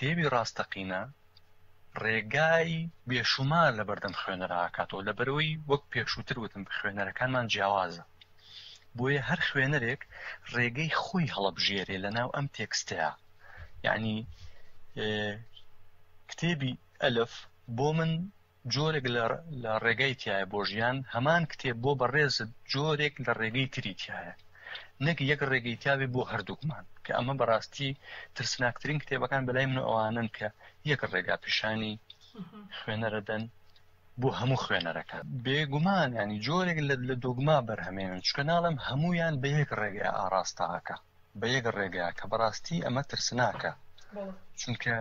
کتێبی ڕاستەقینە ڕێگای بێشومار لە بەردەم خوێنەرا ئەکاتەوە، لەبەرئەوەی وەک پێشووتر وتم خوێنەرەکانمان جیاوازە، بۆیە هەر خوێنەرێک ڕێگەی خۆی هەڵەبژێرێ لەناو ئەم تێکستەیا. یعنی کتێبی ئەلف بۆ من جۆرێک لە ڕێگای تیایە بۆ ژیان، هەمان کتێب بۆ بەڕێزت جۆرێک لە ڕێگەی تری تیایە، نەک یەک ڕێگەی تیابێ بۆ هەردووکمان، کە ئەمە بەڕاستی ترسناکترین کتێبەکان بەلای من ئەوانەن کە یەک ڕێگا پیشانی خوێنەرەدەن بۆ هەموو خوێنەرەکان. بێگومان یانی جۆرێک لە دۆگما بەرهەمێنن، چونکە ناڵێم هەموویان بە یەک ڕێگەیا ئاڕاستە ئەکا. بە یەک ڕێگا کە بەڕاستی ئەمە ترسناکە چونکە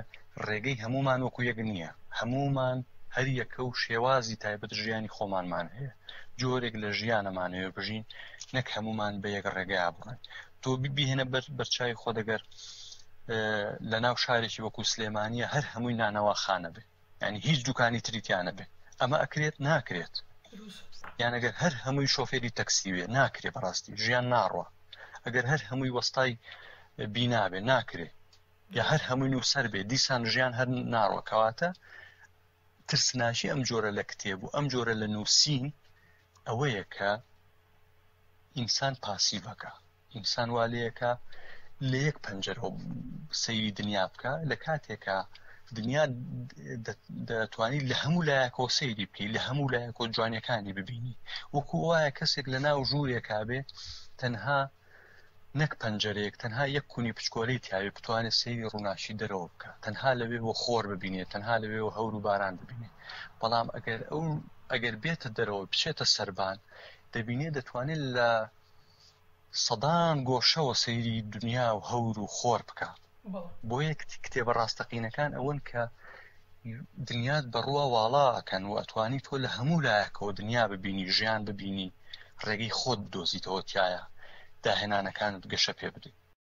ڕێگەی هەمومان وەکو یەک نییە هەمومان هەریەکە و شێوازی تایبەت ژیانی خۆمانمان هەیە جۆرێک لە ژیانەمانەوە بژین نەک هەمومان بە یەک ڕێگا بڕۆین تۆ بیهێنە بەر بەرچوی خۆ دەگەر لە ناو شارێکی وەکو سلێمانیە هەر هەمووی نانەوا خانە بێ یعنی هیچ دوکانی تری تیا نەبێ ئەمە ئەکرێت ناکرێت یان ئەگەر هەر هەمووی شۆفێری تەکسی بێ ناکرێ بەڕاستی ژیان ناڕوە ئەگەر هەر هەمووی وەستای بینابێ ناکرێ یا هەر هەمووی نووسەر بێ دیسان ژیان هەر ناڕوە کەواتە ترسناکی ئەم جۆرە لە کتێب و ئەم جۆرە لە نووسین ئەوەیە کە ئینسان پاسیڤەکە ئینسان وا لێیەکا لە یەک پەنجەرەوە سەیری دنیا بکا لە کاتێکا دنیا دەتوانی لە هەموو لایەکەوە سەیری بکەی لە هەموو لایەکەوە جوانیەکانی ببینی وەکو وایە کەسێک لە ناو ژوورێکا بێ تەنها نەک پەنجەرەیەک تەنها یەک کونی پچکۆلەی تیاوێ بتوانێت سەیری ڕووناکی دەرەوە بکە تەنها لەوێوە خۆر ببینێت تەنها لەوێوە هەور و باران ببینێ بەڵام ئەگەر ئەو ئەگەر بێتە دەرەوە بچێتە سەربان دەبینێ دەتوانێت لە سەدان گۆشەوە سەیری دنیا و هەور و خۆر بکا. بۆیە کتێبە ڕاستەقینەکان ئەوەن کە دنیات بە ڕووە واڵا ئەکەن و ئەتوانی تۆ لە هەموو لایەکەوە دنیا ببینی، ژیان ببینی، ڕێگەی خۆت بدۆزیتەوە تیایا، داهێنانەکانت گەشە پێ بدەی.